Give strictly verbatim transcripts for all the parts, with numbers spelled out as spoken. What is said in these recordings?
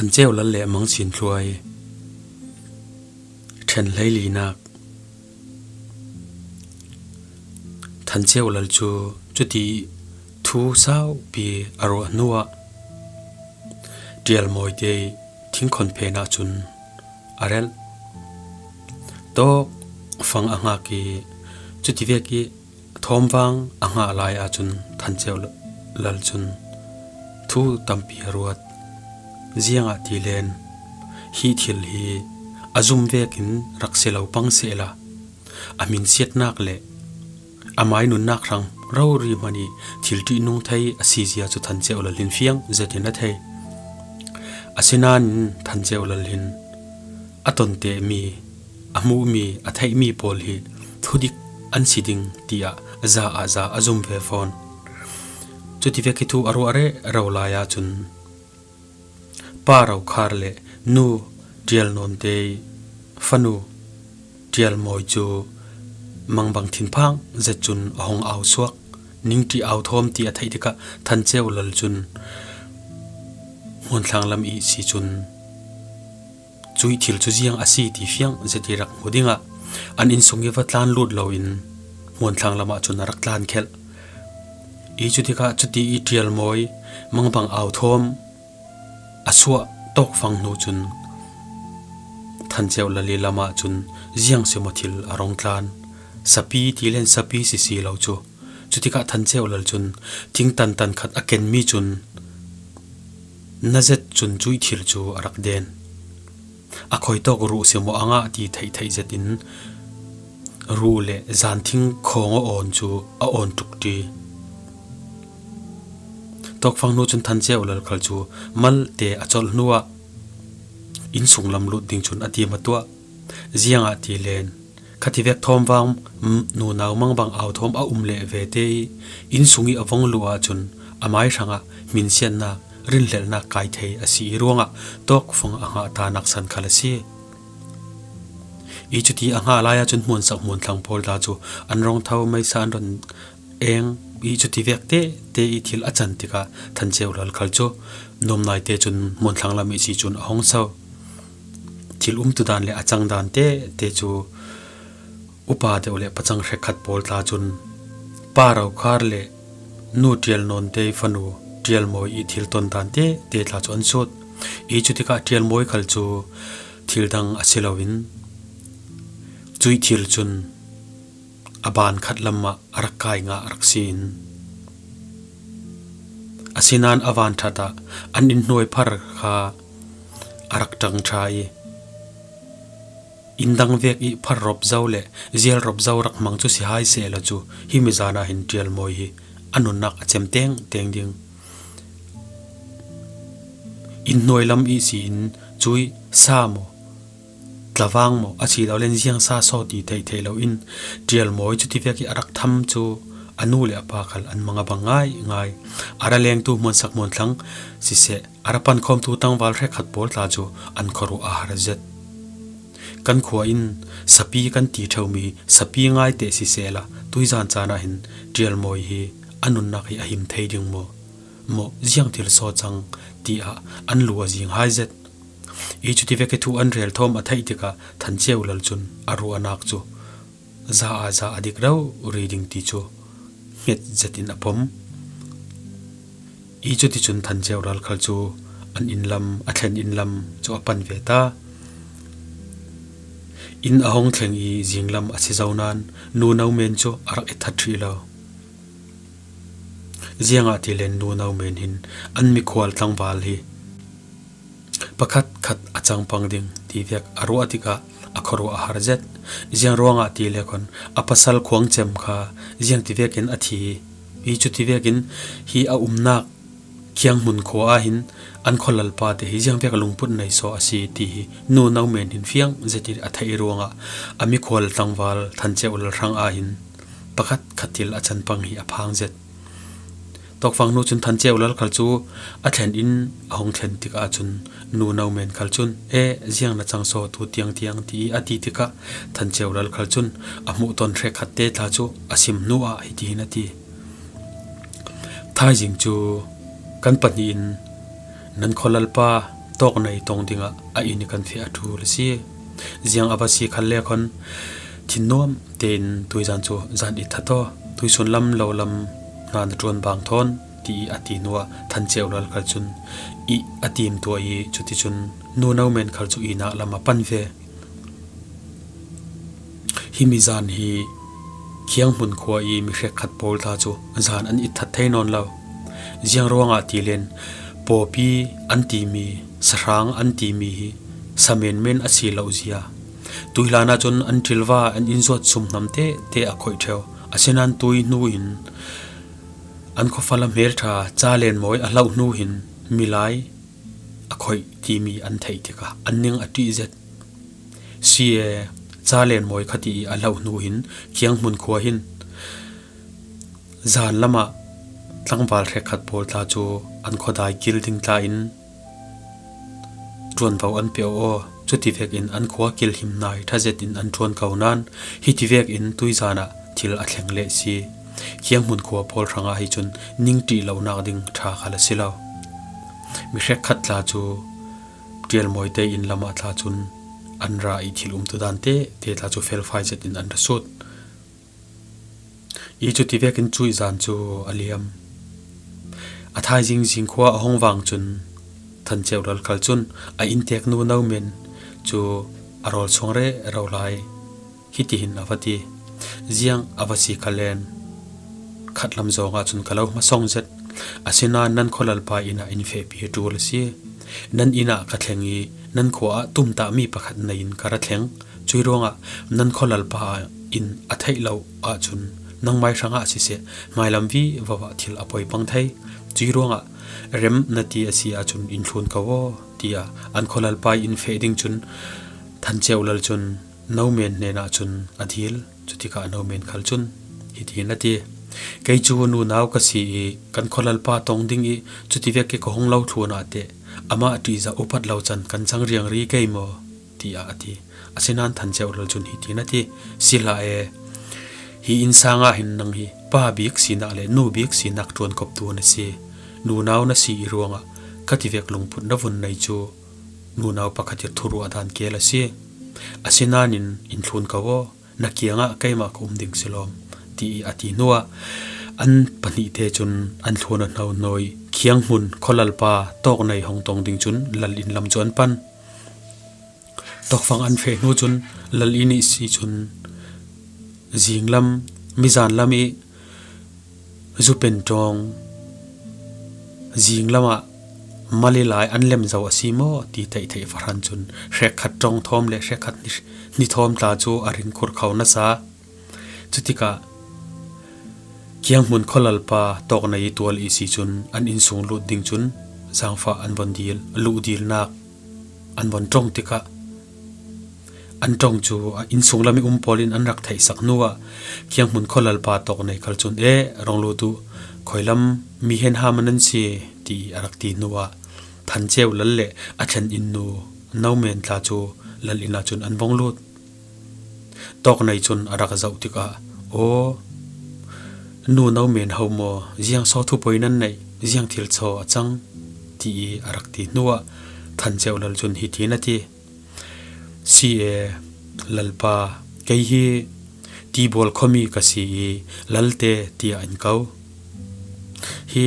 Than Ceu Lal le Mang Sin Thluai. Ṭhen hleilinak. Than Ceu Lal cu cuti thu saupi a ruah hnuah Ṭial Mawi te thingkhon phen ahcun a relh. Tawk fang a hngak i cuti vek i thawmvang a hngah lai ahcun Than Ceu Lal cun thu tampi a ruat. Ziangahtile hi thil hi a zum vekin rak si lo pang sehla, a hminsiatnak le amai nunnak hrang rori hmanh i thil ṭihnung thei a si zia cu Than Ceu Lal hin fiang zetin a thei. Asinain Than Ceu Lal hin a ton tehmi, a hmuhmi, a theihmi pawl hi thudik an si ding tiah za ah za a zum ve fawn. Cuti vek i thu a ruah rero lai ahcun Pa Rokhar le Nu Ṭial Nawn te fanu Ṭial Mawi cu mangbang thinphang zet cun a hung au suak. Ningṭi au thawm ti a theih tikah Than Ceu Lal cun hmuanthlang lam i si cun cuih thil cu ziang a si ti fiang zet i rak hmu dingah an innsung i va tlan lut loin hmuanthlang lam ahcun a rak tlan khelh. I cutikah cuti i Ṭial Mawi mangbang au thawm a suah tawk fang hnu cun Than Ceu Lal i lam ahcun ziang simaw thil a rung tlan. Sapi ti len sapi si si lo cu. Cutikah Than Ceu Lal cun thing tantan khat a kenmi cun na zet cun cuih thil cu a rak den. A khoi tawk ruh simaw a ngah ti theih theih zetin ruh le zanthing khawng a awn cu a awn ṭukṭi. Tawkfang hnu cun Than Ceu Lal khal cu malte a colh hnuah innsung lam lut ding cun a tim a tuah. Ziangahtile khativek thawmvang nunau mangbang au thawm a um leh ve te i innsung i a vong luh ahcun amai hrangah hminsiatnak, rinhlelhnak kai thei a si i ruangah tawkfang a hngah ta naksan khal a si. I cuti a hngah lai ahcun hmuansak hmuanthlang pawl ta cu an rung tho, meisa an run eng i cuti vek te te i thil a can tikah Than Ceu Lal khal cu nuamnai te cun hmuanthlang lam i si cun a hung so. Thil umtu dan le a cang dan te te cu upa deuh le pacang hrekkhat pawl tla cun Pa Rokhar le Nu Ṭial Nawn te fanu Ṭial Mawi i thil ton dan te te tla cu an sut. I cutikah Ṭial Mawi khal cu thil dang a si loin cuih thil cun a ban khat lam ah a rak kai ngah a rak si in, asinain a van ṭhat ah an inn hnuai phar kha a rak ṭang ṭha i, inn dang vek i phar rop zo le zial rop zo rak hmang cu si hai sehla cu, himi zan ah hin Ṭial Mawi hi a nunnak a cem teng teng ding. Inn hnuai lam i si in cuih sa maw, tlavang maw, a si lo len ziang sa saw ti theih theih lo in Ṭial Mawi cuti vek i a rak tham cu a nu le a pa khal an mang a bang ngai ngai. A ra lengtu hmuansak hmuanthlang siseh, a ra pankhawmtu tangval hrekkhat pawl tla cu an khuaruah a har zet. Kan khua in sapi kan ti ṭheumi sapi ngai te sisehla, tuizan caan ah hin Ṭial Mawi hi a nunnak hi a him thei ding maw, maw ziang thil saw cang tiah an lu a zing hai zet. I cuti vek i thu an rel thawm a theih tikah Than Ceu Lal cun a ruahnak cu za ah za a dik rori ding ti cu hnget zetin a pom. I cuticun Than Ceu Lal khal cu an inn lam, a thlen inn lam cu a pan ve ta. Inn a hung thleng i zinglam a si zo nain Nu No Men cu a rak i that ṭhih lo. Ziangahtile Nu No Men hin an mikhual tlangval hi pakhat khat a cang pang ding ti vek a ruah tikah a khuaruah a har zet. Ziang ruangah ti le khon a pasal khuang cem kha ziang ti vekin a thi i, cuti vekin hi a umnak khianghmun khua ah hin an khualalpa te hi ziang vek lungput nei saw a si ti hi Nu No Men hin fiang zet i a theih ruangah a mikhual tlangval Than Ceu Lal hrang ah hin pakhat khat thil a can pang hi a phang zet. Tawkfang hnu cun Than Ceu Lal khal cu a thlen in a hung thlen tikah cun Nu No Men khal cun, "E, ziang na cang saw tu tiang tiang," ti i a ti tikah Than Ceu Lal khal cun a hmuh ton hrekkhat te tla cu a sim hnu ah hitihin a ti, "Thaizing cu kan pahnih in nan khualalpa tawk nei tawng dingah a inn i kan feh a ṭul a si. Ziang a va si khal le khon thin nuam tein tuizan cu zan i that aw. Tuisun lam lo lam hna na ṭuan bang thawn ti i a ti hnuah Than Ceu Lal khal cun i a tim tuah i cuticun Nu No Men khal cu inak lam a pan ve. Himi zan hi Khianghmun khua i mi hrekkhat pawl tla cu zan an it that thei nawn lo. Ziang ruangah ti len pawpi an timi, sahrang an timi hi sa menmen a si lo zia. Tuihlan ahcun an ṭilva an in zuat sum hnam tete a khoih ṭheu. Asinain tui hnu in an khuafala hmelṭha Ca Len Mawi a hloh hnu hin milai a khoih timi an theih tikah an ning a ṭih zet. Si e, Ca Len Mawi kha ti i a hloh hnu hin Khianghmun khua hin zan lamah tlangval hrekkhat pawl tla cu an khuadai kil ding tla in ṭuanvo an pe aw. Cuti vekin an khua kil him nai ṭha zetin an ṭuan ko nain hiti vekin tuizan ah thil a thleng leh si. Khianghmun khua pawl hrangah hi cun ning ṭih lonak ding ṭha khal a si lo. Mi hrekkhat tla cu ṭialmawi te in lamah tla cun an ra i thil umtu dan tete tla cu felfai zetin an ra sut. I cuti vekin cuih zan cu a liam. A thaizing zing khua a hong vang cun Than Ceu Lal khal cun a inntek Nu No Men cu a rawl chuang rero lai. Hitihin a va ti. Ziang a va si khal len khatlam zawngah cun ka lo hmasawng zet. Asinain nan khualalpa inn ah in fehpi a ṭul a si. Nan inn ah ka thleng i nan khua ah tumtahmi pakhat nei in ka ra thleng. Cuih ruangah nan khualalpa in a theih lo ahcun nangmai hrangah siseh, hmailam vivo ah thil a poi pang thei. Cuih ruangah rem na ti a si ahcun in thlun ko aw, tiah an khualalpa in feh ding cun Than Ceu Lal cun No Men hnenah cun a dil. Cutikah No Men khal cun hitihin a ti, kei cu nunau ka si i kan khualalpa tong ding i cutivek i ka hung lo thlun ah teh amah ṭihzah upat lo can kan cang riangri kei maw? Tiah a ti. Asinain Than Ceu Lal cun hitihin a ti, si hlah e, hi innsang ah hin nang hi pa bik sinak le nu bik sinak ṭuankoptu na si. Nunau na si i ruangah ka tivek lungput na vun nei cu nunau pakhat i thuruah dan kel a si. Asinain in thlun ko aw, na kiangah keimah ka um ding si lawm, ti i a ti hnuah an pahnih te cun an thlun a hno hnawi Khianghmun khualalpa tawk nei hong tong ding cun lal inn lam cu an pan. Tawkfang an feh hnu cun lal inn i si cun zinglam, mizan lam i zu pen ṭawng zinglam ah mali lai an lem zo a si maw ti theihtheih fahran cun hrekkhat ṭawng thawm le hrekkhat hni, hni thawm tla cu a ring khur kho nasa. Cutikah Khianghmun khualalpa tawk nei tual i si cun an innsung lut ding cun zangfah an von dil, luh dilnak an von ṭong tikah an ṭong cu a innsung lam i um pawl in an rak theihsak hnuah Khianghmun khualalpa tawk nei khal cun, eh, rong lut uh, khuailam mi hen ha man an si, ti a rak ti hnuah Than Ceu Lal le a thlen inn nu No Men tla cu lal inn ah cun an vong lut. Tawk nei cun a rak zoh tikah, aw, nu No Men ho maw, ziang sawthu poi nan neih, ziang thil chaw a cang, ti i a rak ti hnuah Than Ceu Lal cun hitihin a ti, si e, lalpa, kei hi Tibual khuami ka si i lalte tiah in ko. Hi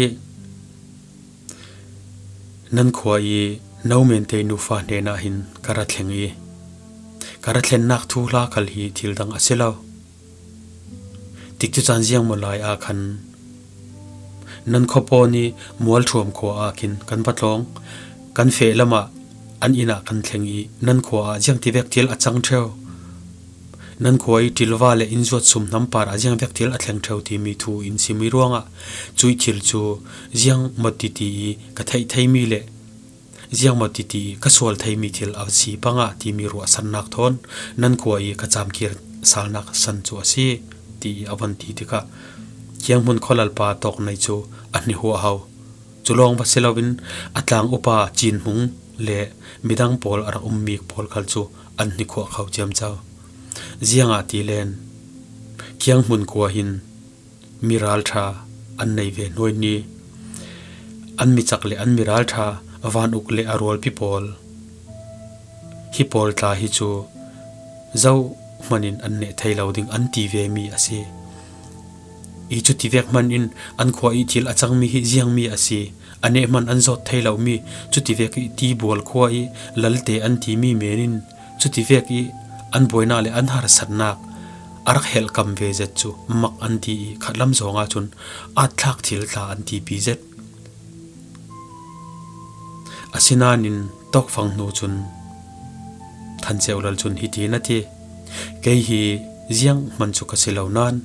nan khua i No Men te nufa hnenah hin ka ra thleng i ka ra thlennak thuhla khal hi thil dang a si lo. Tikcu caan ziangmaw lai ah khan nan khuapawn i Mualṭhuam khua ah khin kan va tlawng. Kan feh lamah an inn ah kan thleng i nan khua ah ziangtivek thil a cang ṭheu. Nan khua i ṭilva le in zuat sum hnam par ah ziangvek thil a thleng ṭheu timi thu in sim i ruangah cuih thil cu ziangmaw titi i ka theih theimi le ziangmaw titi ka sual theimi thil a si pangah timi ruahsannak thawn nan khua i ka camkir salnak san cu a si, ti i a von ti tikah Khianghmun khualalpa tawk nei cu a hnihuah ho. Cu lawng va si loin a tlang upa Cin Hmung le midang pawl a rak um mi pawl khal cu an hnikhuah kho ciamco. Ziangahtile Khianghmun khua hin mi ralṭha an nei ve hnuaihni. An mi cak le an mi ralṭha Vanuk le a rualpi pawl, hi pawl tla hi cu zohmanin an neh thei lo ding an ti ve mi a si. I cutivek hman in an khua i thil a cangmi hi ziangmi a si. A neh hman an zawt thei lomi, cutivek i Tibual khua i Lalte an timi men in cutivek i an buainak le an harsatnak a rak helhkam ve zet cu mak an ti i khatlam zawng ahcun atthlak thil tla an tipi zet. Asinain tawkfang hnu cun Than Ceu Lal cun hiti na ti, "Kei hi zianghman cu ka si lo nain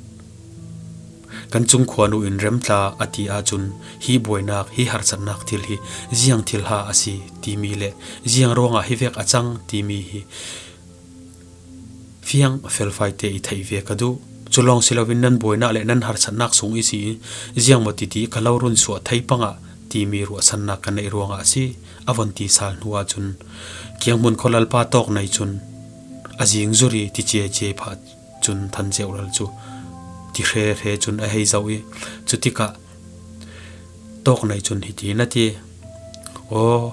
kan cungkhua nu in remtla a ti ahcun hi buainak, hi harsatnak thil hi ziang thil ha a si timi le ziang ruangah hi vek a cang timi hi fiang felfai te i theih ve ka duh. Cu lawng si loin nan buainak le nan harsatnak sung i si i ziangmaw titi ka lo run suah thei pangah timi ruahsannak ka neih ruangah a si," a von ti sal hnu ahcun Khianghmun khualalpa Tawknei cun a zing zuri ti ciacia phah cun Than Ceu Lal cu ti hre hre cun a hei zoh i, cutikah Tawknei cun hiti na ti, "Aw,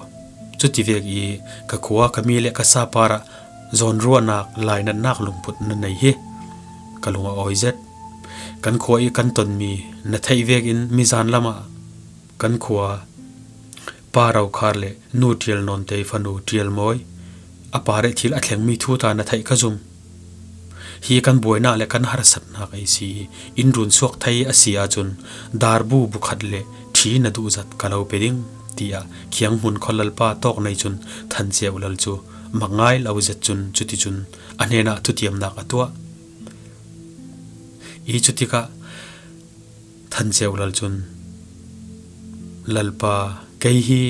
cutivek i ka khua, ka mi le ka sa parah zawnruahnak, lainatnak lungput na nei hi ka lung a awi zet. Kan khua i kan tonmi na theih vekin mizan lamah kan khua Pa Rokhar le Nu Ṭial Nawnte fanu Ṭial Mawi a parah thil a thlengmi thu ta na theih ka zum. Hi kan buainak le kan harsatnak a si i in run suak thei a si ahcun darbu bukhat le ṭhi na duh zat ka lo pe ding," tiah Khianghmun khualalpa Tawknei cun Than Ceu Lal cu mak ngai lo zet cun cuticun a hnenah thutiamnak a tuah i cutikah Than Ceu Lal cun, "Lalpa, kei hi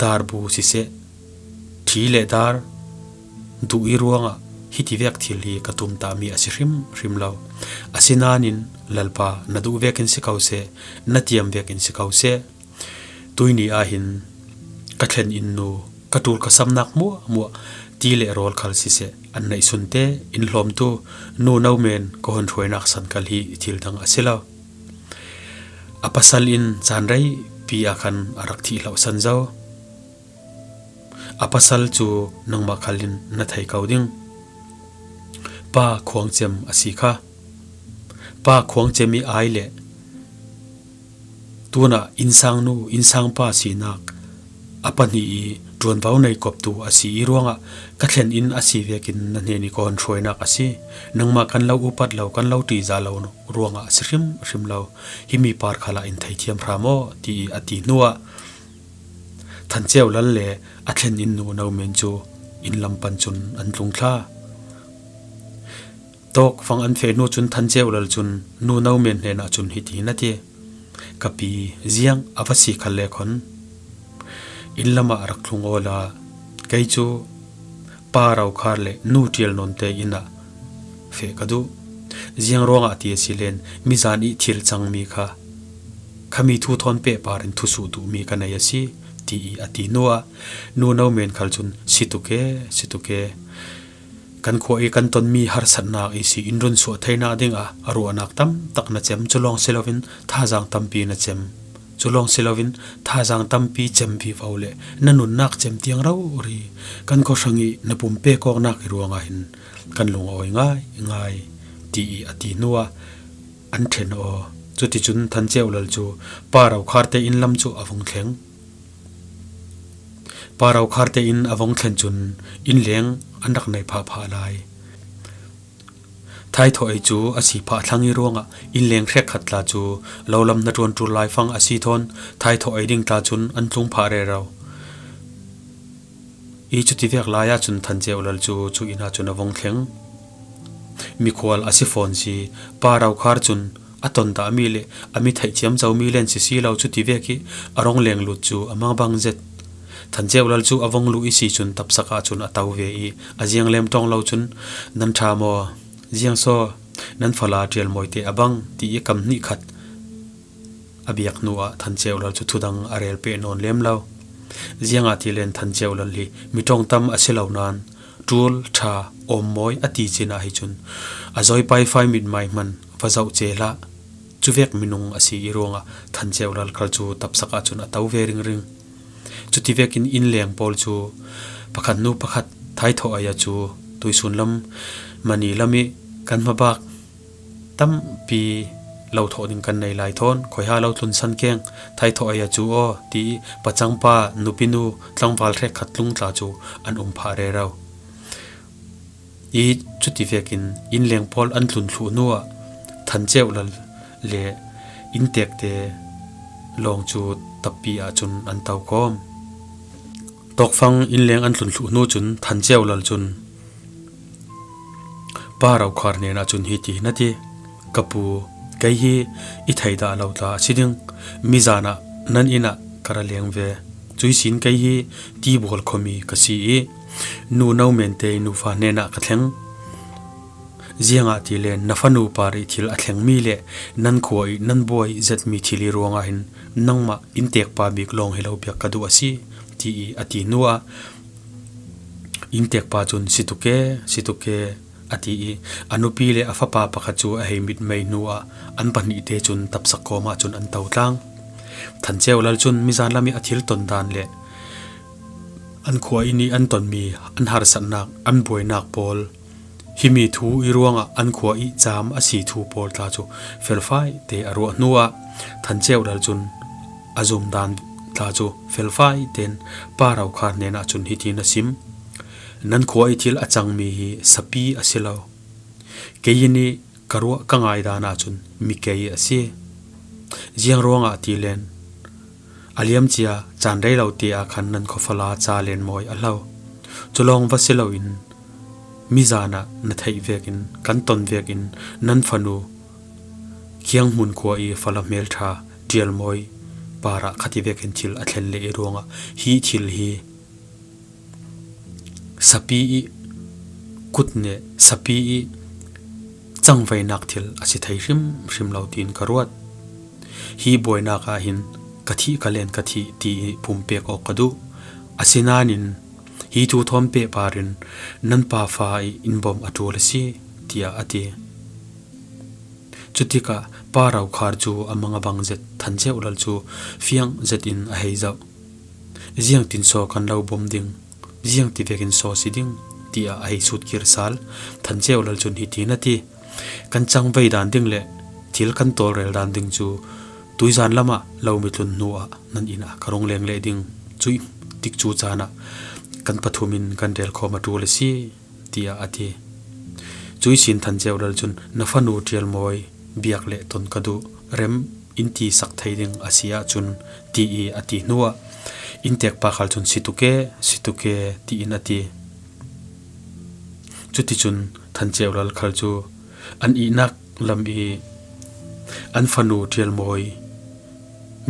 darbu siseh, ṭhi le dar duh i ruangah hitivek thil hi ka tumtahmi a si hrimhrim lo. Asinain Lalpa, na duh vekin si ko seh, na tiam vekin si ko seh. Tuini ah hin ka thlen inn nu, ka ṭul ka samnak hmuahhmuah, ti le rawl khal siseh, an neihsun te in hlawmtu Nu Nomen ka hun hruainak san khal hi, thil dang a si lo. A pasal in caan reipi ah khan a rak thih hlauhsan zo. A pasal cu nangmah khal in na thei ko ding. Pa Khuang Cem a si kha. Pa Khuang Cem i ai le tunah innsangnu, innsangpa sinak a pahnih i ṭuanvo nei koptu a si i ruangah ka thlen inn a si vekin na hnen i ka hun hruainak a si. Nangmah kan lo upat lo, kan lo ṭihzah lo ruangah a si hrimhrim lo. Himi par khal ah in theithiam hram aw," ti i a ti hnuah Than Ceu Lal le a thlen inn Nu Nomen cu inn lam pan cun an tlung thla. Tawkfang an feh hnu cun Than Ceu Lal cun Nu Nomen hnenah cun hiti na ti, "Ka pi, ziang a va si khal le khon inn lamah rak tlung awla, kei cu Pa Rokhar le Nu Ṭial Nawnte inn ah feh ka duh. Ziang ruangah ti a si len, mizan i thil cangmi kha khami thu thawn pehpar in thusuh duhmi ka nei a si," ti i a ti hnuah Nu Nomen khal cun, "Si tuk e, si tuk e. Kan khua i kan tonmi harsatnak i si in run suah theinak dingah ruahnak tam tak na cem, cu lawng si loin thazaang tampi na cem. Cu lawng si loin thazaang tampi cem vivo le na nunnak cem tiang rori kan khuahrang i na pumpek awknak i ruangah hin kan lung a awi ngaingai," ti i a ti hnuah an ṭhen aw. Cuticun Than Ceu Lal cu Pa Rokhar te inn lam cu a vung thleng. Pa Rokhar te inn a vung thlen cun inn leng an rak nei phahphah lai. Thaithawh ei cu a si phah thlang i ruangah inn leng hrekkhat tla cu lo lam hnaṭuan ṭul laifang a si thawn, Thaithawh ei ding tla cun an tlung phah rero i cutivek lai ahcun Than Ceu Lal cu cu inn ahcun a vung thleng. Mikhual a si fawn si. Pa Rokhar cun a ton dahmi le a mi theih ciamcomi len si si lo, cutivek i a rong lenglut cu a mangbang zet. Than Ceu Lal cu a vung luh i si cun tapsak ahcun a to ve i a ziang lem ṭong lo cun, "Nan ṭha maw? Ziang saw nan fala Ṭial Mawi te a bang?" ti i kam hnih khat a biak hnuah Than Ceu Lal cu thudang a rel peh nawn lem lo. Ziangahtile Than Ceu Lal hi mi ṭong tam a si lo nain ṭul, ṭha, awm mawi a ti cin ah hi cun a zawi paifai mitmai hman va zoh ce hlah. Cuvek minung a si i ruangah Than Ceu Lal khal cu tapsak ahcun a to ve ringring. Cuti vekin innleng pawl cu pakhat hnu pakhat thaithawh ai a cu tuisun lam mani lam ih kan hmabak tampi lo thawh ding kan nei lai thawn, khuaiha lo tlunsan keng, thaithawh ai a cu aw, ti ih pacangpa nupinu tlangval hrekkhat tlung tla cu an um phah rero. Ih cuti vekin innleng pawl an tlun thluh hnuah Than Ceu Lal le inntekte lawng cu tappi ahcun an to kawm. Tawkfang innleng an tlun thluh hnu cun Than Ceu Lal cun Pa Ro Khar hnenah cun hiti hin a ti, "Ka pu, kei hi i thei dah lo tla a si ding. Mizan ah nan inn ah ka ra leng ve. Cuihsin kei hi Tibual khuami ka si ih nu No Men te nufa hnenah ka thleng. Ziangahtile na fanu par ih thil a thlengmi le nan khua ih nan buai zetmi thil ih ruangah hin nangmah inntekpa bik lawng hi lo biak ka duh a si," ti ih a ti hnuah inntekpa cun, "Si tuk e, si tuk e," a ti ih a nupi le a fapa pakhat cu a hei mitmei hnuah an pahnihte cun tapsak kawm ahcun an to tlang. Than Ceu Lal cun mizan lam ih a thil ton dan le an khua inn ih an tonmi, an harsatnak, an buainak pawl, himi thu ih ruangah an khua ih caam a si thu pawl tla cu felfai te a ruah hnuah Than Ceu Lal cun a zum dan tla cu felfai ten Pa Ro Khar hnenah cun hitin a sim, "Nan khua ih thil a cangmi hi sapi a si lo. Kei inn ih ka ruah ka ngai dan ahcun mi kei a si. Ziang ruangah tilen a liamcia caan rei lo te ah khan nan khuafala ca len mawi a hlo. Cu lawng va si loin mizan ah na theih vekin kan ton vekin nan fanu Khianghmun khua ih fala hmelṭha Ṭialmawi parah khati vekin thil a thlen leh ih ruangah hi thil hi sapi ih kut neh, sapi ih cangveinak thil a si thei hrimhrim lo tiin ka ruat. Hi buainak ah hin ka thih ka len ka thih ti ih pumpek awk ka duh. Asinain hi thu thawn pehpar in nan pa fa ih in bawm a ṭul a si," tiah a ti. Cutikah Pa Ro Khar cu a mang a bang zet Than Ceu Lal cu fiang zetin a hei zoh. "Ziangtin saw kan lo bawm ding, ziangti vekin saw si ding?" tiah a hei sut kir sal. Than Ceu Lal cun hitin a ti, "Kan cangvei dan ding le thil kan tawlrel dan ding cu tuizan lamah lo mitlun hnuah nan inn ah ka rung leng leh ding. Cuih tikcu caan ah kan pathum in kan rel khawm a ṭul a si," tiah a ti. Cuihsin Than Ceu Lal cun, "Na fanu Ṭialmawi biak le ton ka duh, rem in ti sak thei ding a si ahcun," ti ih a ti hnuah inntekpa khal cun, "Si tuk e, si tuk e," tiin a ti. Cuticun Than Ceu Lal khal cu an ihnak lam ih an fanu Ṭialmawi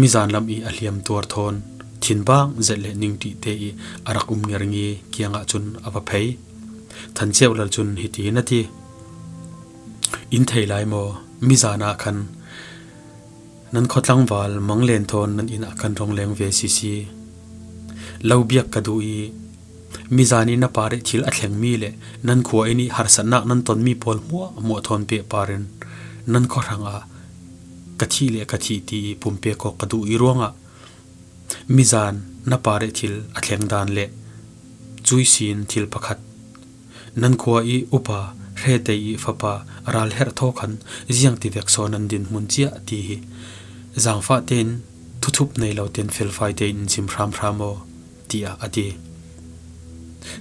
mizan lam ih a hliam tuar thawn thinbang zet le ningṭihte ih a rak um ngerngi kiangah cun a va phei. Than Ceu Lal cun hitiin a ti, "In thei lai maw? Mizan ah khan nan khuatlangval manglen thawn nan inn ah kan rong leng ve sisi. Lo biak ka duh ih mizan ih na par ih thil a thlengmi le nan khua inn ih harsatnak nan tonmi pawl hmuahhmuah thawn pehpar in nan khuahrang ah ka thih le ka thih ti ih pumpek awk ka duh ih ruangah mizan na par ih thil a thleng dan le cuihsin thil pakhat, nan khua ih upa Hretei ih fapa Ralherh thaw khan ziangti vek saw nan dinhmun ciah ti hi zangfah tein thuthup nei lo tein felfai tein in sim hramhram aw," tiah a ti.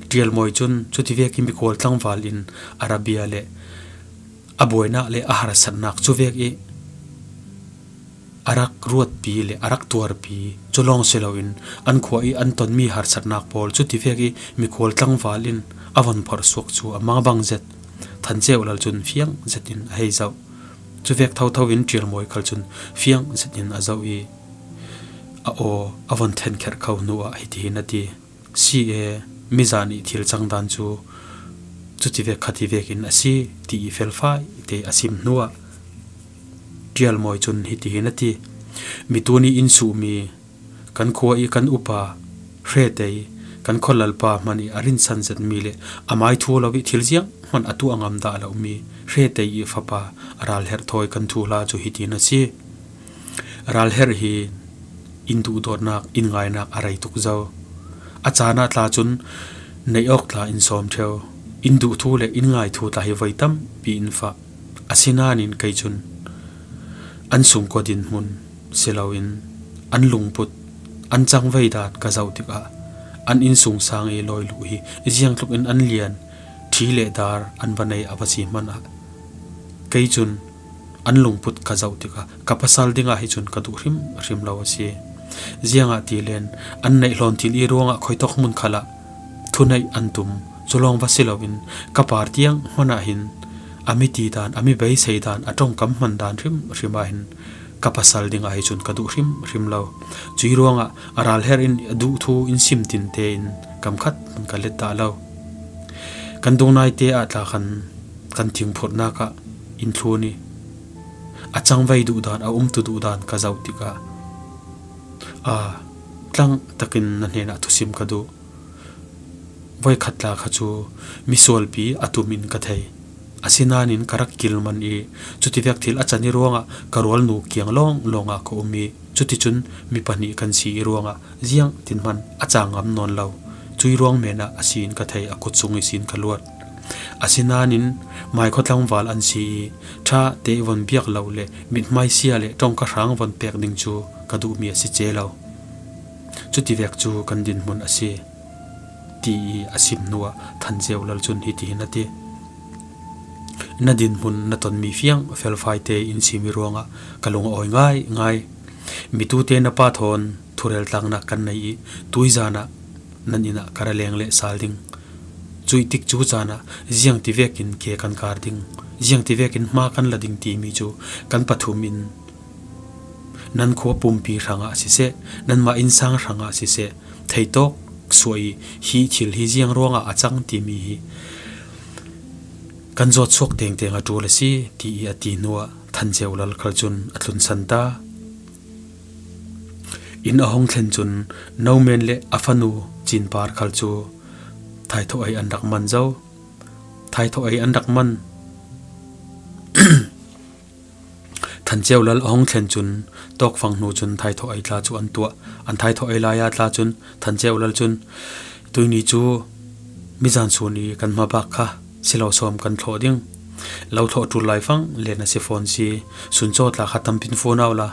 Ṭialmawi cun, "Cuti vek ih mikhual tlangval in a ra bia le a buainak le a harsatnak cu vek ih a rak ruatpi le a rak tuarpi cu lawng si loin an khua ih an tonmi harsatnak pawl cuti vek ih mikhual tlangval in a von phorh suak cu a mang a bang zet." Than Ceu Lal cun fiang zetin a hei zoh. Cu vek thotho in Ṭialmawi khal cun fiang zetin a zoh ih a aw a von thenkherh kho hnuah hitihin a ti, "Si e, mizan ih thil cang dan cu cuti vek khati vekin a si," ti ih felfai te a sim hnuah Ṭialmawi cun hitihin a ti, "Mi tuni in suhmi kan khua ih kan upa Hretei, kan khualalpa hman ih a rinsan zetmi le amai thu lo ih thil zianghman a tuah ngam dah lomi Hretei ih fapa Ralherh thawi kan thuhla cu hitin a si. Ralherh hi in duhdawtnak, in ngainak a rei tuk zo. A caan ah tla cun neih awk tla in sawm ṭheu. In duh thu le in ngai thu tla hi voi tampi in fah. Asinain kei cun an sungkua dinhmun si loin an lungput, an cangvei dan ka zoh tikah an innsungsang i lawi luh hi ziangtluk in an lian, ṭhi le dar an va nei a va si hmanah kei cun an lungput ka zoh tikah ka pasal dingah hi cun ka duh hrimhrim lo a si. Ziangahtile an neih hlawn til i ruangah khuitawk hmun khalah thuneih an tum. Cu lawng va si loin ka par tiang hmanah hin a mi ti dan, a mi beisei dan, a ṭongkam hman dan hrimhrim ah hin ka pasal dingah hi cun ka duh hrimhrim lo. Cui ruangah a ralher in a duh thu in sim tinte in kam khat hmanh ka let dah lo. Kan dungnaite ah tla khan kan thingphurhnak ah in thlun i a cangvei duh dan, a umtu duh dan ka zoh tikah, aa, tlang takin na hnenah thusim ka duh. Voikhat tla kha cu misualpi a tum in ka thei. Asinain ka rak kilman i cutivek thil a can i ruangah ka rualnu kiang lawnglawng ah ka um i cuticun mi pahnih kan si i ruangah ziang tin hman a cang ngam nawn lo. Cui ruang men ah a si in ka thei, a kut sung ihsin ka luat. Asinain maikhua tlangval an si i ṭha te von biak lo le mithmai sia le ṭongka hrang von pek ding cu ka duhmi a si ce lo. Cutivek cu kan dinhmun a si, ti i a sim hnuah Than Ceu Lal cun hitihin a ti. Na dinhmun na tonmi fiang felfai te in simi ruangah ka lung a awi ngaingai. Mitute na pa thawn thurel tlaknak kan nei i tuizan ah nan inn ah ka ra leng leh sal ding. Cuih tikcu caan ah ziangtivekin ke kan kar ding, ziangtivekin hma kan la ding timi cu kan pathum in nan khua pumpi hrangah siseh, nanmah innsang hrangah siseh, theitawk suah i hi thil hi ziang ruangah a cang timi hi kan zawt suak tengteng a ṭul a si, ti i a ti hnuah Than Ceu Lal khal cun a tlunsan ta. Inn a hong thlen cun Nomen le a fanu Cinpar khal cu thaithawh ei an rak man zo. Thaithawh ei an rak man. Than Ceu Lal a hong thlen cun tawkfang hnu cun thaithawh ei tla cu an tuah. An thaithawh ei lai ah tla cun Than Ceu Lal cun, "Tuihni cu mizan sun i kan hmabak kha si lo sawm kan thlawh ding. Lo thlawh ṭul laifang le na si fawn si, suncaw tla kha tampin fawn au la.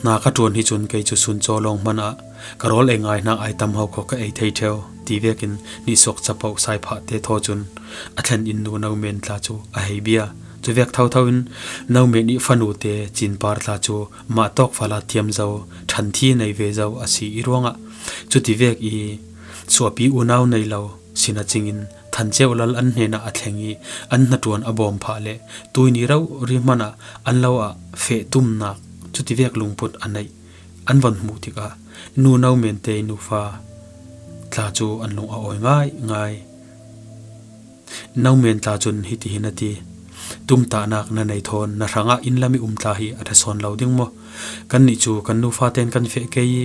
Hna ka ṭuan hi cun kei cu suncaw lawng hmanh ah ka rawl ei ngai hnak ai tam ho kho ka ei thei ṭheu," ti vekin nihsuak capoh saiphah te thaw cun a thlen inn nu Nomen tla cu a hei bia. Cuvek thotho in Nomen i fanute Cinpar tla cu mah tawkfala thiam zo, ṭhanthi nei ve zo a si i ruangah cutivek i suahpi unau nei lo sin a cingin Than Ceu Lal an hnenah a thleng i an hnaṭuan a bawm phah le tuihni rori hmanh ah an lo ah feh tumnak cutivek lungput a neih an von hmuh tikah nu Nomen te nufa tla cu an lung a awi ngaingai. Nomen tla cun hitihin a ti, "Tumtahnak na nei thawn na hrangah inn lam i um tla hi a ṭha sawn lo ding maw? Kannih cu kan nufa tein kan feh kei i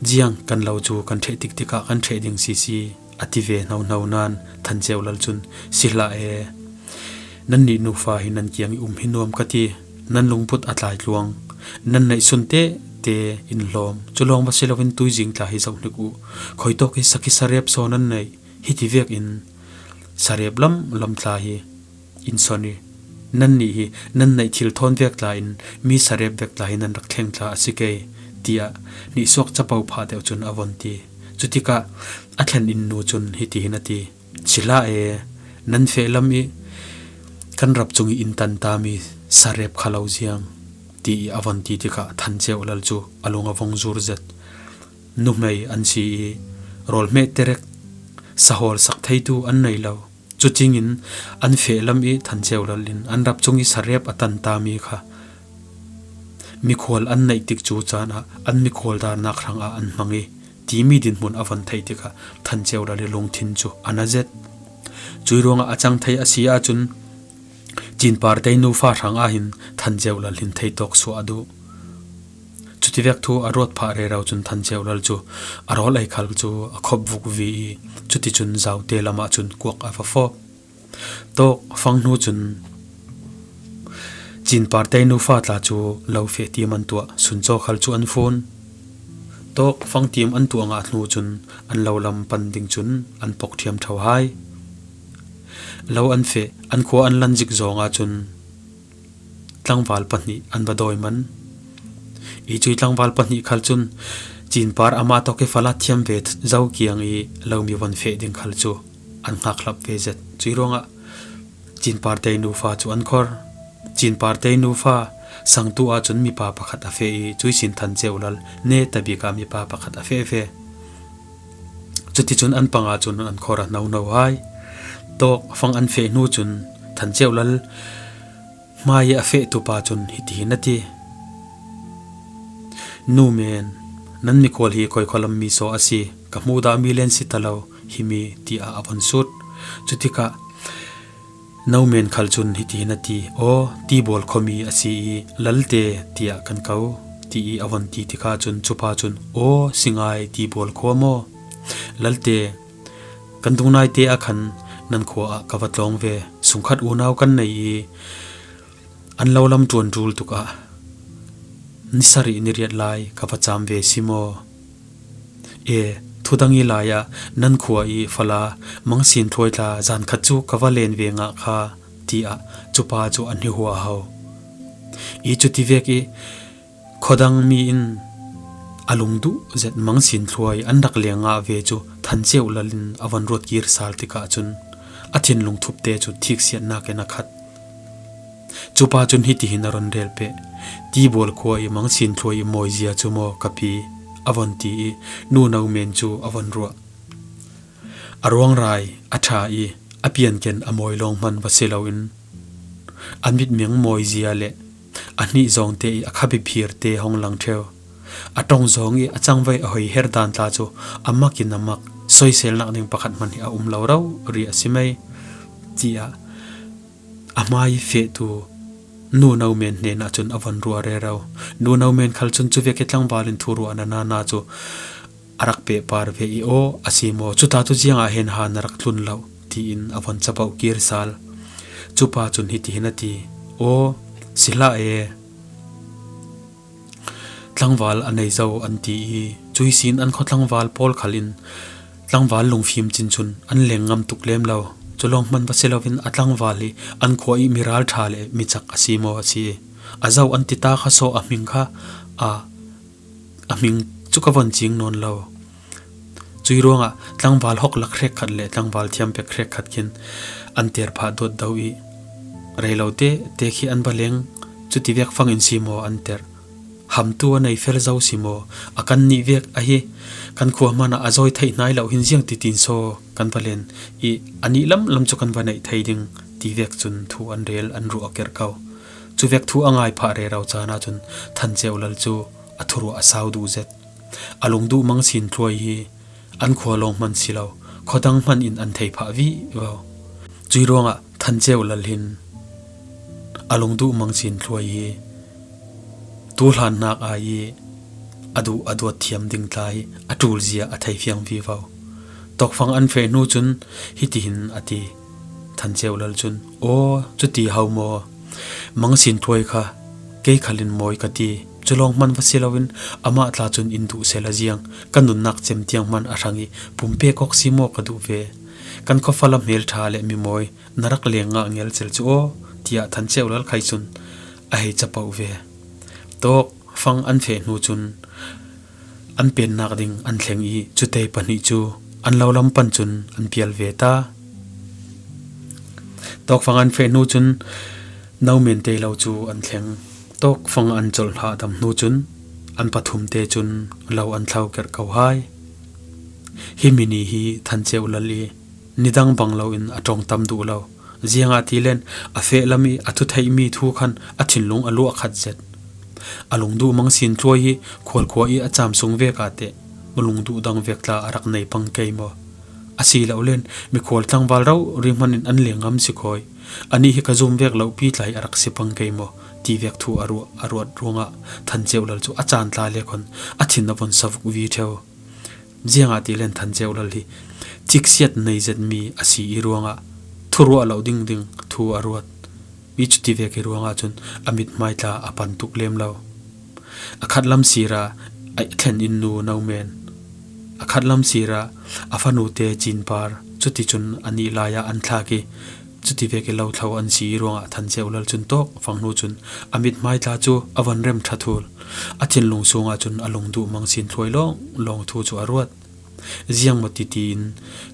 ziang kan lo cu kan ṭheh tiktikah kan ṭheh ding sisi," a ti ve hnohno nain Than Ceu Lal cun, "Si hlah e, nannih nufa hi nan kiang i um hi nuam ka ti. Nan lungput a tlai tluang, nan neih sun tete in hlawm. Cu lawng va si loin tuizing tla hi zoh hnik uh. Khuitawk i sakhi sarep saw nan neih, hiti vekin sarep lam lam tla hi in son i nannih hi nan neih thil thawn vek tla in mi sarep vek tla hi nan rak thleng tla a si kei," tiah nihsuak capo phah deuh cun a von ti. Cutikah a thlen inn nu cun hitihin a ti, "Si hlah e, nan feh lam i kan rap cung i in tantami sarep kha lo ziang," ti i a von ti tikah Than Ceu Lal cu a lung a vong zur zet. Nuhmei an si i rawl hmeh terek sahawl sak theitu an nei lo. Cucingin an feh lam i Than Ceu Lal in an rap cung i sarep a tantami kha mikhual an neih tikcu caan ah an mikhual darnak hrangah an hmang i timi dinhmun a von theih tikah Than Ceu Lal i lungthin cu a na zet. Cui ruangah a cang thei a si ahcun Cinpar te nufa hrang ah hin Than Ceu Lal hin theitawk suah a duh. Cutivek thu a ruat phah rero cun Than Ceu Lal cu a rawl ei khal cu a khop vukvi i cuticun zaute lamah cun kuak a va fawp. Tawk fang hnu cun Cinpar te nufa tla cu lo feh tiam an tuah, suncaw khal cu an fun. Tawk fangtim an tuah ngah hnu cun an lo lam pan ding cun an pok ṭhiam ṭho hai. Lo an feh, an khua an lan zik zong ahcun tlangval pahnih an va dawi man. I cui tlangval pahnih khal cun Cinpar amah tawk i falat thiam ve zo kiang i lo mi von feh ding khal cu an hngakhlap ve zet. Cui ruangah Cinpar tei nufa cu an khor. Cinpar tei nufa sangtu ahcun mipa pakhat a feh i cui sin Than Ceu Lal ne tabik ah mipa pakhat a feh ve. Cuticun an panga cun an khor a hnohno hai. Tawk fang an feh hnu cun Than Ceu Lal hmai i a fehtu pa cun hitihin a ti, Nu men, nan mikhual hi khuakhualam mi saw a si, ka hmuh dah mi len si ta lo, himi, tiah a von sut. Cutikah No men khal cun hitihin a ti, Aw, Tibual khuami a si i, Lalte, tiah kan ko, ti i a von ti tikah cun cupa cun, Aw, si ngai, Tibual khua maw? Lalte, kan dungnaite ah khan nan khua ah ka va tlawng ve. Sungkhat unau kan nei i, an lo lam ṭuan ṭul tuk ah ni sarih ni riat lai ka va cam ve si maw? E, thudang i lai ah nan khua i fala Mangsin Thluai tla zan khat cu ka va len ve ngah kha, tiah cupa cu an hi huaho. I cuti vek i khuadang mi in a lungduh zet Mangsin Thluai an rak leng ngah ve cu Than Ceu Lal in a von ruat kir sal tikah cun a thinlung thupte cu thiksiatnak in a khat. Cupa cun hitihin a run rel peh, Tibual khua i Mangsin Thluai i mawizia cu maw ka pi? A von ti i Nu No men cu a von ruah. A ruangrai, a ṭha i a pianken a mawi lawng hman va si loin a mitmeng mawizia le a hnih zawngte i a khabiphirte hong lang ṭheu. A ṭong zawng i a cangvei a hoi her dan tla cu a mak in a mak, soiselnak ding pakhat hmanh hi a um lo rori a si mei, tiah a hmai fehtu Nu No men hnenah cun a von ruah rero. Nu No men khal cun cuvek i tlangval in thuruah na nana cu a rak pehpar ve i, Aw, a si maw? Cuta tu ziangah hen ha na rak tlun lo, tiin a von capoh kir sal. Cupa cun hitihin a ti, Aw, si hlah e. Tlangval a nei zo an ti i, cui sin an khua tlangval pawl khal in tlangval lungfim cincun an leng ngam tuk lem lo. Cu lawng hman va si loin a tlangval hi an khua i miral ṭha le micak a si maw a si? A zo an ti ta kha saw a hming kha a, a hming cu ka von cing nawn lo. Cui ruangah tlangval hok lak hrekkhat le tlangval thiam pek hrekkhat khin an ter phah dawt do i, rei lo te te khi an va leng, cuti vek fangin si maw an ter? Hamtu a nei fel zo si maw? A kan nih vek ahi, kan khua hmanah a zawi theih hnai lo hin ziang titin saw kan va len i, a nih lam lam cu kan va neih thei ding ti vek cun thu an rel an ruah a kerh ko. Cuvek thu a ngai phah rero caan ahcun Than Ceu Lal cu a thuruah a sau duh zet. A lungduh Mangsin Thluai hi an khua lawng hman si lo, khuadang hman in an thei phah vivo. Cui ruangah Than Ceu Lal hin a lungduh Mangsin Thluai hi tuhlan hnak ai i a duh a duat thiam ding tla hi a ṭulzia a thei fiang vivo. Tawkfang an feh hnu cun hitihin a ti, Than Ceu Lal cun, Aw, cuti ho maw? Mangsin Thluai kha kei khal in mawi ka ti. Cu lawng hman va si loin amah tla cun in duh seh la ziang, ka nunnak cem tiang hman a hrang i pumpek awk si maw ka duh ve. Kan khuafala hmelṭha le mimawi na rak leng ngah ngelcel cu aw, tiah Than Ceu Lal khai cun a hei capoh ve. Tawkfang an feh hnu cun an pennak ding an thleng i, cutei pahnih cu an lo lam pan cun an pial ve ta. Tawkfang an feh hnu cun No men tei lo cu an thleng. Tawkfang an colh hlah dam hnu cun an pathum te cun lo an thlo kerh ko hai. Hi mi ni hi Than Ceu Lal i nidang bang loin a ṭong tam duh lo. Ziangahtile a feh lam i a thutheihmi thu khan a thinlung a luah khat zet. A lungduh Mangsin Thluai hi khualkhua i a cam sung vek ah teh lungduh dang vek tla a rak nei pang kei maw? Asilole mikhual tlangval rori hman in an leng ngam si khawi. Anih hi ka zum vek lo pi tla hi a rak si pang kei maw? Ti vek thu a ruah, a ruat ruangah Than Ceu Lal cu a caan tla le khon a thin a von savuk vi ṭheu. Ziangahtile Than Ceu Lal hi thiksiat nei zetmi a si i ruangah thuruah lo ding ding thu a ruat. I cuti vek i ruangah cun a mithmai tla a pan tuk lem lo. A khat lam sira A thlen inn nu Nomen a khat lam sira a fanute Cinpar, cuticun a nih lai-ah an thlak i, cuti vek i lo thlo an si i ruangah Than Ceu Lal cun tawk fang hnu cun a mithmai tla cu a von rem ṭha thul. A thinlung sungah cun a lungduh mang sin thluai lawng lawng thu cu a ruat. Ziangmaw titi in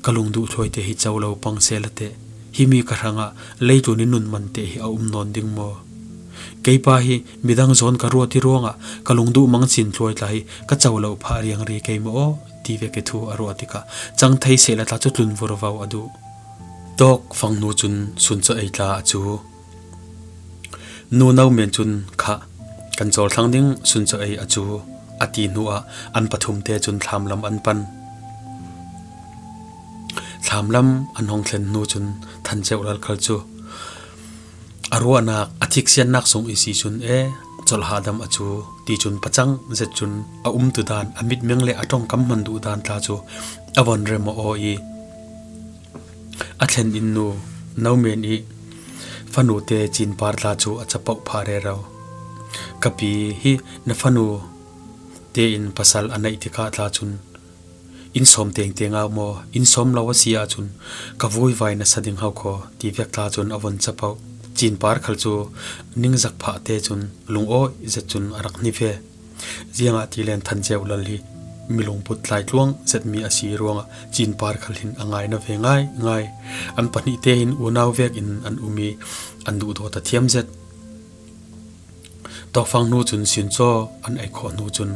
ka lungduh thluaite hi co lo pang sehla teh, himi ka hrangah leitlun i nun man teh hi a um nawn ding maw? Keipa hi midang zawn ka ruat i ruangah ka lungduh mang sin thluai tla hi ka co lo phah riangri kei maw aw? Ti vek i thu a ruah tikah cang thei sehla tla cu tlun vurvo a duh. Tawk fang hnu cun Sun Caw Ei tla a cu. Nu Nomen cun, "Khah, kan cawl thlang ding Sun Caw Ei," a cu a ti hnuah an pathumte cun thlamlam an pan. Thlamlam an hong thlen hnu cun Than Ceu Lal khal cu a ruahnak, a thiksiannak sung i si cun e, colh hahdam a cu ti cun pacang zet cun a umtu dan, a mitmeng le a ṭongkam hman duh dan tla cu a von rem aw i, a thlen inn nu Nomen i fanute Cinpar tla cu a capoh phah rero. "Ka pi hi na fanu tein pasal a neih tikah tla cun inn sawm tengteng ah maw, inn sawm lo a si ahcun ka vuivai na sa ding ho khaw," ti vek tla cun a von capoh. Cinpar khal cu ningzak phah te cun lungawi zet cun a rak hni ve. Ziangahtile Than Ceu Lal hi mi lungput tlaitluang zetmi a si ruangah Cinpar khal hin a ngai na ve ngaingai. An pahnih te hin unau vekin an um i an duhdawt a thiam zet. Tawkfang hnu cun Sun Caw an ei khawh hnu cun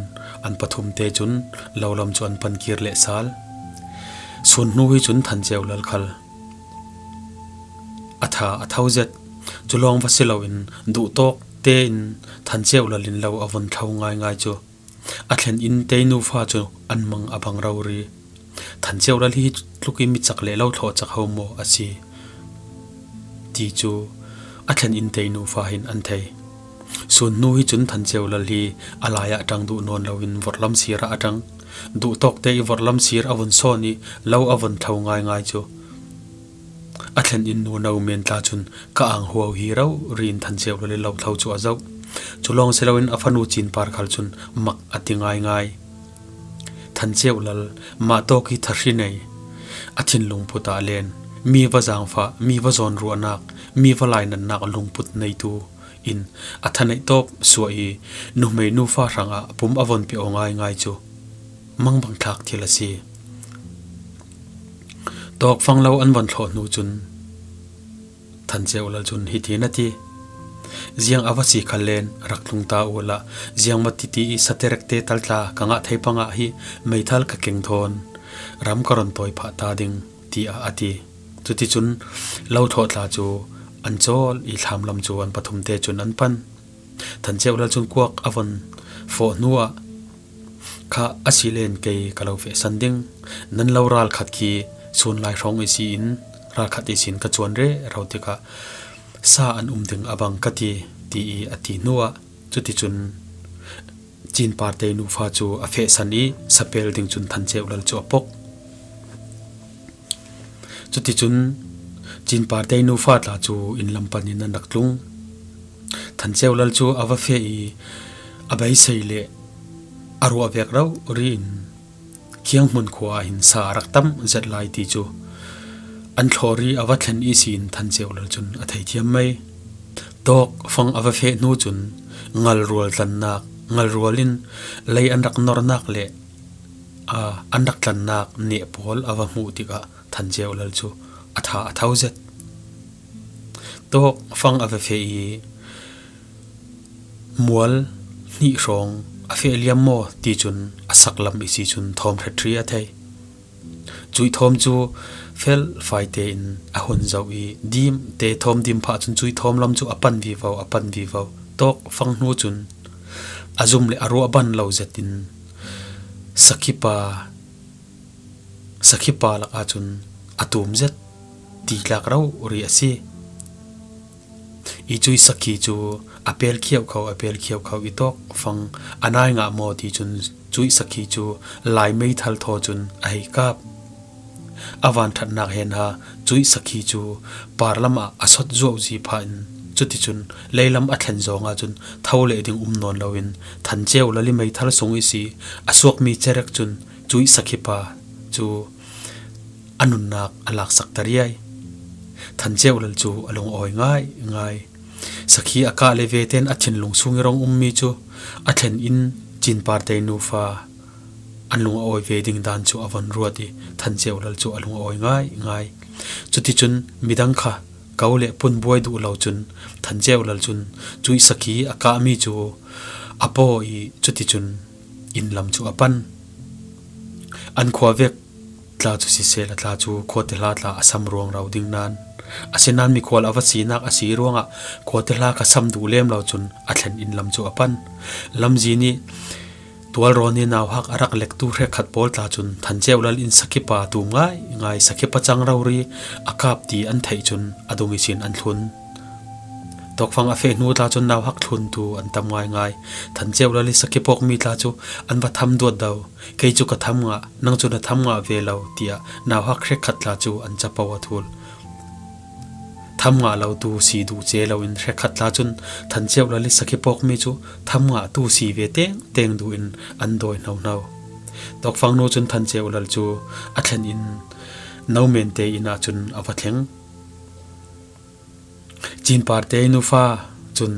an pathum te cun lo lam cu an pan kir leh sal. Sun hnu hi cun Than Ceu Lal khal a tha a tho zet. Cu lawng va si loin duhtawk tein Than Ceu Lal in lo a von thlo ngaingai cu a thlen inn tei nufa cu an mang a bang rori. Than Ceu Lal hi tluk i mi cak le lo thlawh cak ho maw a si ti cu a thlen inn tei nufa hin an thei. Sun hnu hi cun Than Ceu Lal hi a lai ah ṭang duh nawn loin vorhlam sir ah a ṭang. Duhtawk te i vorhlam sir a von sawn i lo a von thlo ngaingai cu a thlen inn nu No Men tla cun ka ang huau hi rori in Than Ceu Lal i lo thlo cu a zoh. Cu lawng si loin a fanu Cin Par khal cun mak a ti ngaingai. Than Ceu Lal mah tawk i thahri nei, a thinlung put ah len, mi va zaangfah, mi va zawnruahnak, mi va lainatnak lungput neitu in a thaneih tawp suah i nuhmei nufa hrangah pum a von pe aw ngaingai cu mangbang thlak thil a si. Tawkfang lo an von thlawh hnu cun Than Ceu Lal cun hiti na ti, "Ziang a va si khal len rak tlung ta u la, ziangmah titi i saterek te tal tla ka ngah thei pangah hi meithal ka keng thawn ram ka ron tawi phah ta ding," tiah a ti. Cuticun lo thlawh tla cu an cawl i thlamlam cu an pathum te cun an pan. Than Ceu Lal cun kuak a von fawh hnuah, "Kha a si len kei ka lo fehsan ding. Nan lo ralkhat khi sun lai hrawng i si in ralkhat i sin ka cuan rero tikah sa an um ding a bang ka ti," ti i a ti hnuah cuticun Cin Par te nufa cu a fehsan i sapel ding cun Than Ceu Lal cu a pok. Cuticun Cin Par te nufa tla cu inn lam pan in an rak tlung. Than Ceu Lal cu a va feh i a beisei le a ruah vek rori in Khianghmun khua ah hin sa a rak tam zet lai ti cu an thlawh i a va thlen i si in Than Ceu Lal cun a thei thiam mei. Tawkfang a va feh hnu cun ngalrual tlannak, ngalrual in lei an rak nornak le, aa, an rak tlannak neh pawl a va hmuh tikah Than Ceu Lal cu a tha a tho zet. Tawkfang a va feh i mual hnih hrawng a feh liam maw ti cun a sak lam i si cun thawm hreṭhri a thei. Cuih thawm cu fel fai tein a hun zoh i dim te thawm dim phah cun cuih thawm lam cu a pan vivo, a pan vivo. Tawkfang hnu cun a zum le a ruah ban lo zet in sakhi pa, sakhi pa lakah cun a tum zet ti tlak rori a si. I cuih sakhi cu a pel khiauh kho, a pel khiauh kho i tawkfang a nai ngah maw ti cun cuih sakhi cu lai meithal thaw cun a hei kap. A vanṭhatnak hen ha cuih sakhi cu parlam ah a sot zuauzi phah in Cuticun leilam a thlen zawngah cun tho leh ding um nawn loin Than Ceu Lal i meithal sung i si a suakmi cerek cun cuih sakhipa cu a nunnak a laksak ta riai. Than Ceu Lal cu a lung a awi ngaingai. Sakhi a kah le vete in a thinlung sung i rong ummi cu a thlen in Cin Par Tei nufa an lung a awi ve ding dan cu a von ruat i Than Ceu Lal cu a lung a awi ngaingai. Cuticun midang kha ko le pun buai duh lo cun Than Ceu Lal cun cuih sakhi a kahmi cu a paw i cuticun inn lam cu a pan. An khua vek tla cu siseh la tla cu khuate hla tla a sam ruangro ding nan, asinain mikhual a va sinak a si ruangah khuate hla kha sam duh lem lo cun a thlen inn lam cu a pan. Lamzin i Tual Rawn i nauhak a rak lektu hrekkhat pawl tla cun Than Ceu Lal in sakhipa tum ngaingai, sakhi pacang rori a kap ti an theih cun a dung ihsin an thlun. Tawkfang a feh hnu tla cun nauhak thluntu an tam ngaingai. Than Ceu Lal i sakhi pawkmi tla cu an va tham duat do. Kei cu ka tham ngah, nang cu na tham ngah ve lo, tiah nauhak hrekkhat tla cu an capo a thul. Tham ngah lo tu si duh ce loin hrekkhat tla cun Than Ceu Lal i sakhi pawkmi cu tham ngah tu si ve tengteng duh in an dawi hnohno. Tawkfang hnu cun Than Ceu Lal cu a thlen in No Men Te inn ah cun a va thleng. Cin Par Tei nufa cun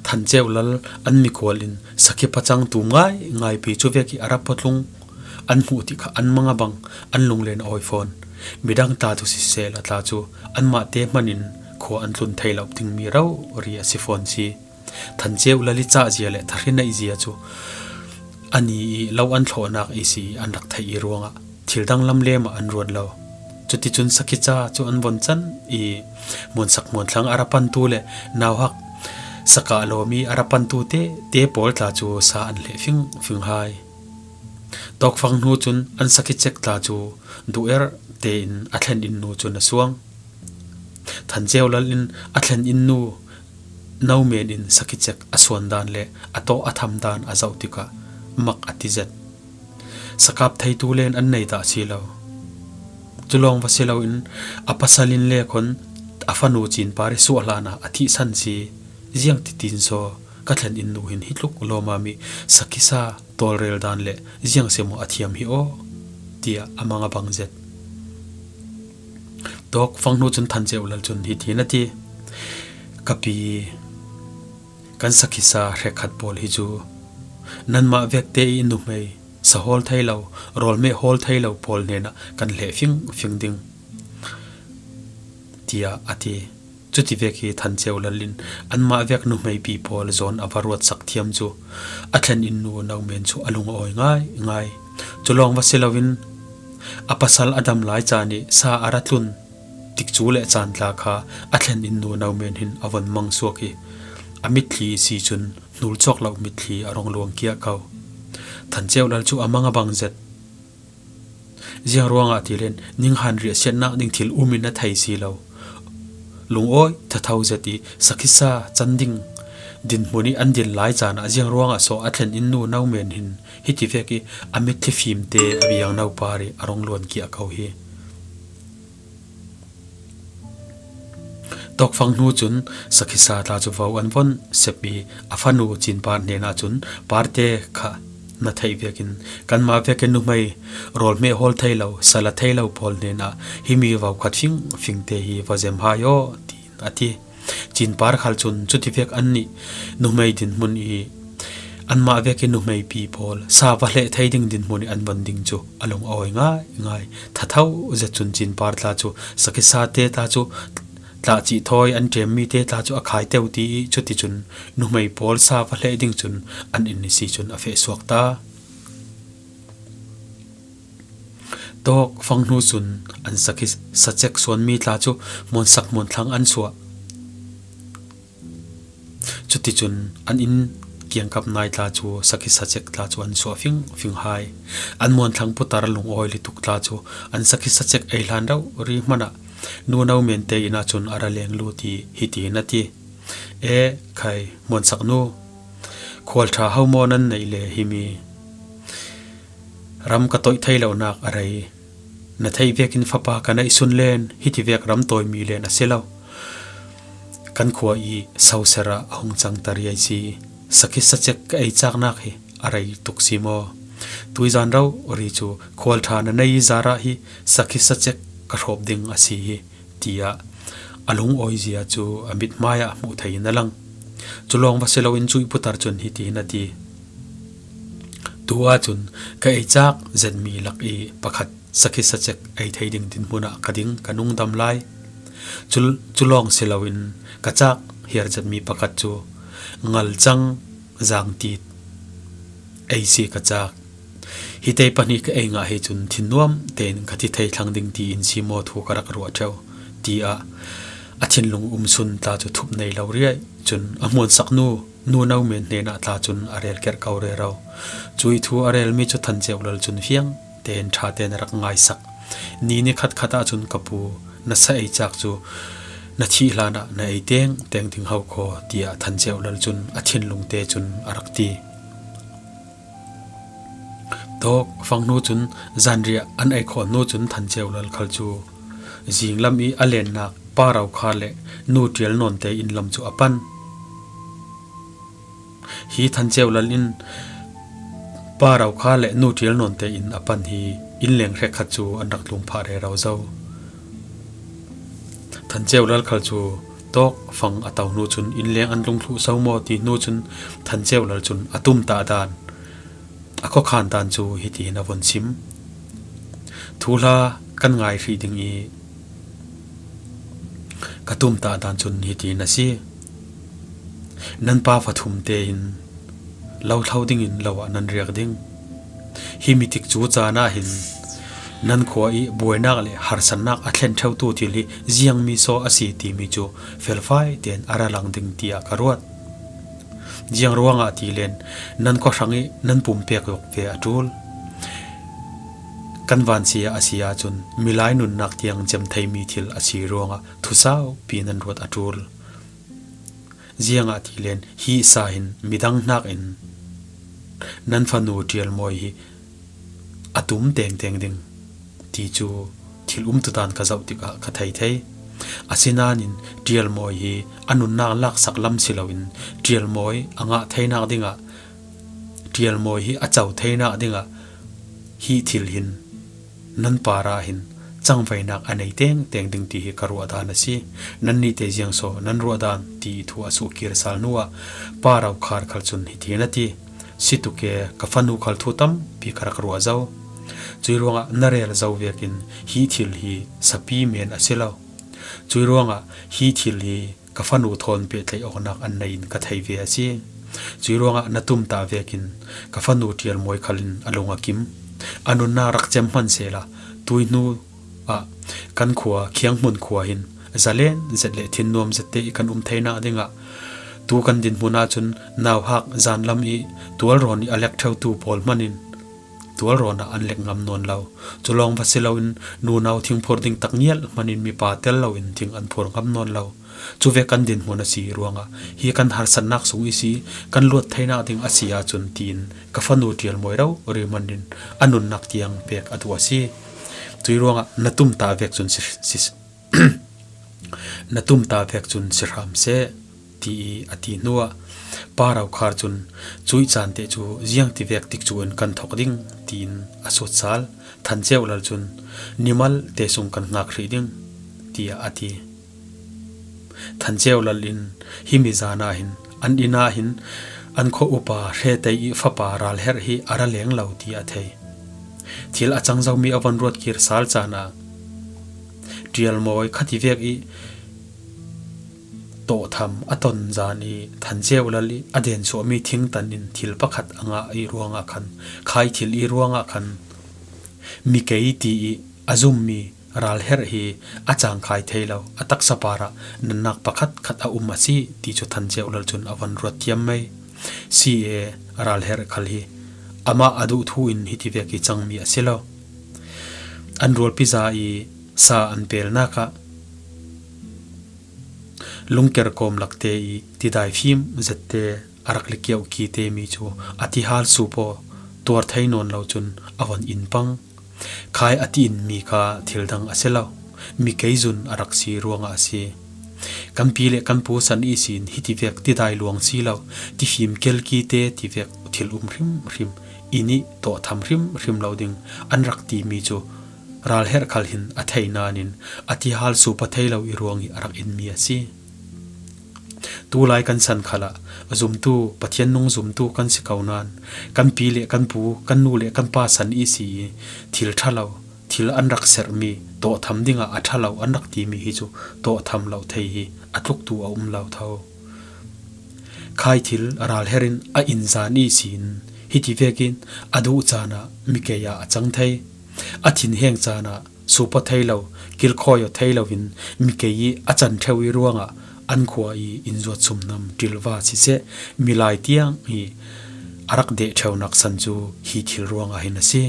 Than Ceu Lal an mikhual in sakhi pacang tum ngaingai pi cu vek i a rak pawtlung. An hmuh ti kha an mang a bang, an lunglen a awi fawn. Midang tla cu siseh la tla cu anmah te hman in khua an tlun thei lo dingmi rori a si fawn si. Than Ceu Lal i cah zia le thahri neih zia cu ani i lo an thlawhnak i si an rak theih i ruangah thil dang lamlem ah an ruat lo. Cuticun sakhi ca cu an von can i hmuansak hmuanthlang a ra pantu le nauhak sakah lawm i a ra pantu te te pawl tla cu sa an hleh fingfing hai. Tawkfang hnu cun an sakhi cek tla cu duh er tein a thlen inn nu cun a suang. Than Ceu Lal in a thlen inn nu No Men in sakhi cek a suan dan le a tawh a tham dan a zoh tikah mak a ti zet. Sakap theitu len an nei dah si lo. Cu lawng va si loin a pasal in le khon a fanu Cin Par i suah hlan ah a thihsan si. Ziang titin saw ka thlen inn nu hin hi tluk lawmam i sakhi sa tawlrel dan le ziang si maw a thiam hi aw, tiah a mang a bang zet. Tawkfang hnu cun Than Ceu Lal cun hi tiin a ti, ka pi, kan sakhi sa hrekkhat pawl hi cu nanmah vekte i nuhmei sa hawl thei lo, rawlmeh hawl thei lo pawl hnenah kan hleh fingfing ding, tiah a ti. Cuti vek i Than Ceu Lal in anmah vek nuhmeipi pawl zawn a va ruatsak thiam cu a thlen inn nu No Men cu a lung a awi ngaingai. Cu lawng va si loin a pasal a dam lai caan i sa a ra tlun tikcu le caan tla kha a thlen inn nu No Men hin a von mang suak i a mitthli i si cun hnul cawk lo mitthli a rong luang kiah ko. Than Ceu Lal cu a mang a bang zet. Ziang ruangah ti len ninghan riahsiatnak ding thil um in a thei si lo. Lungawi thatho zet i sakhi sa can ding dinhmun i an din lai caan ah ziang ruangah saw a thlen inn nu No Men hin hiti vek i a mitthli fimte a biangno par i a rong luan kiah ko hi. Tawkfang hnu cun sakhi sa tla cu vo an von sep i a fanu Cin Par hnenah cun, Parte kha na theih vekin kanmah vekin nuhmei rawlhmeh hawl thei lo, sala thei lo pawl hnenah himi vo khat fingfing te hi va zem hai aw, tiin a ti. Cin Par khal cun cuti vek annih nuhmei dinhmun i anmah vekin nuhmeipi pawl sa va hleh thei ding dinhmun i an von ding cu a lung a awi ngaingai. Thatho zet cun Cin Par tla cu sakhi sa te tla cu tlahcih thawi an ṭemmi te tla cu a khai teu ti i cuticun nuhmei pawl sa va hleh ding cun an inn i si cun a feh suak ta. Tawkfang hnu cun an sakhi sa cek suanmi tla cu hmuansak hmuanthlang an suah. Cuticun an inn kiangkap nai tla cu sakhi sa cek tla cu an suah fingfing hai. An hmuanthlang putar lungawi lutuk tla cu an sakhi sa cek ei hlan rori hmanh ah Nu No Men te inn ah cun a ra leng lut i hiti in a ti, E khai, hmuansak nu, khualṭha ho maw nan neih le himi ram ka toih thei lonak a rei. Na theih vekin fapa ka neih sun len hiti vek ram tawimi len a si lo. kan khua i soserah a hung cang ta riai si. Sakhi sacek ka ei caknak hi a rei tuk si maw? Tuizan rau ri cu khualṭha na nei zarah hi sakhi sacek ka hrawp ding a si hi, tiah a lungawizia cu a mithmai ah hmuh thei in a lang. Cu lawng va si loin cuih putar cun hiti hin a ti: Tu ahcun ka ei cak zetmi lak i pakhat sakhi sacek ei thei ding dinhmun ah ka ding ka nung dam lai. Cu, cu lawng si loin ka cak hiar zetmi pakhat cu ngalcang zangtit ei si ka cak. Hi te pahnih ka ei ngah hi cun thinnuam tein ka thi thei thlang ding tiin si maw thu ka rak ruah ṭheu, tiah a thinlung um sun tla cu thup nei lo riai. Cun a hmuansak nu, nu No Men hnenah tla cun a rel kerh ko rero. Cuih thu a relmi cu Than Ceu Lal cun fiang tein ṭha tein a rak ngaisak. Ni ni khat khat ahcun ka pu, na sa ei cak cu na thih hlanah na ei teng teng ding ho kho, tiah Than Ceu Lal cun a thinlung te cun a rak ti. Tawk fang hnu cun zanriah an ei khawh hnu cun Than Ceu Lal khal cu zinglam i a lennak Pa Ro Khar le Nu Ṭial Nawn te inn lam cu a pan. Hi Than Ceu Lal in Pa Ro Khar le Nu Ṭial Nawn te inn a pan hi innleng hrekkhat cu an rak tlung phah rero zo. Than Ceu Lal khal cu tawk fang a to hnu cun innleng an tlung thluh so maw ti hnu cun Than Ceu Lal cun a tumtah dan, a khuakhan dan cu hiti hin a vun sim: Thuhla kan ngai hrih ding i ka tumtah dan cun hiti hin a si: Nan pa va thum tein lo thlo dingin lo ah nan riak ding. Hi mi tikcu caan ah hin nan khua i buainak le harsatnak a thlen ṭheutu thil hi ziangmi saw a si timi cu felfai tein a ra lang ding tiah ka ruat. Ziang ruangah ti len nan khuahrang i nan pumpek awk ve a ṭul. Kan vansia a si ahcun milai nunnak tiang cem theimi thil a si ruangah thusaupi nan ruat a ṭul. Ziangah ti len hi sa hin midang hnakin nan fanu Ṭial Mawi hi a tum tengteng ding ti cu thil umtutan ka zoh tikah ka thei thei. Asinain Ṭial Mawi hi a nunnak laksak lam si loin Ṭial Mawi a ngah theinak dingah, Ṭial Mawi hi a co theinak dingah hi thil hin nan parah hin cangvainak a nei tengteng ding ti hi ka ruahdan a si. Nannih te ziang saw nan ruahdan ti i thu a suh kir sal hnuah Pa Ro Khar khal cun hiti hin a ti: Si tuk e, ka fanu khal thu tampi ka rak ruah zo. Cuih ruangah na rel zo vekin hi thil hi sapi men a si lo. Cuih ruangah hi thil hi ka fanu thawn pehtlaih awknak an nei in ka thei ve a si. Cuih ruangah na tumtah vekin ka fanu Ṭial Mawi khal in a lung a kim. A nunnak rak cem hman sehla, tuih hnu ah kan khua Khianghmun khua hin zalen zet le thinnuam zet te i kan um theinak dingah tu kan dinhmun ahcun nauhak zanlam i tualrawn i a lek ṭheutu pawl hman in tualrawn ah an lek ngam nawn lo. Cu lawng va si loin nunau thing phur ding tak ngial hman in mipa tel loin thing an phur ngam nawn lo. Cu vek kan dinhmun a si ruangah hi kan harsatnak sung i si kan luat theinak ding a si ahcun tiin ka fanu Ṭial Mawi rori hman in a nunnak tiang pek a duh a si. Cuih ruangah na tumtah vek cun si, si, na tumtah vek cun si hram seh, ti i a ti hnuah Pa Ro Khar cun cuih caan te cu ziangtivek tikcu in kan thok ding tiin a sut sal. Than Ceu Lal cun nimal te sung kan ngak hrih ding, tiah a ti. Than Ceu Lal in hi mi zan ah hin an inn ah hin an khua upa Hre Tei i fapa Ral Herh hi a ra leng lo ti a thei. Thil a cang zomi a van ruat kir sal caan ah Ṭial Mawi khativek i tawhtham a ton zan i Than Ceu Lal i a densuahmi thingtan in thil pakhat a ngah i ruangah khan, khai thil i ruangah khan mi kei ti i a zummi Ral Herh hi a cangkhai thei lo, a taksa parah natnak pakhat khat a um a si ti cu Than Ceu Lal cun a van ruat thiam mai. Si e, Ral Herh khal hi amah a duh thu in hitivek hi cangmi a si lo. An rualpi za i sa an pelnak ah lungker kawm lakte i tidai fim zette a rak likiauh ki temi cu a tihal sup aw tuar thei nawn lo cun a von in pang. Khai a ti in mi kha thil dang a si lo, mi keizun a rak si ruangah a si. Kan pi le kan pu san ihsin hitivek tidai luang si lo, tifim kelkite tivek thil um hrimhrim, i nih tawhtham hrimhrim lo ding an rak timi cu ralherh khal hin a thei nain a tihal supa thei lo i ruang i a rak inmi a si. Tulai kan san khalah zumtu, Pathian nung zumtu kan si ko nain kan pi le kan pu, kan nu le kan pa san ihsi i thil ṭha lo, thil an rak serhmi, tawhtham dingah a ṭha lo an rak timi hi cu tawhtham lo thei hi a tluktu a um lo tho. Khai thil ralherh in a inzan ihsin hitivekin a duh caan ah mikei ah a cang thei. A thinheng caan ah supa thei lo, kilkhawi aw thei loin mikei i a can ṭheu i ruangah an khua i innzuat sumnam ṭilva siseh, milai tiang i a rak deh ṭheunak san cu hi thil ruangah hin a si.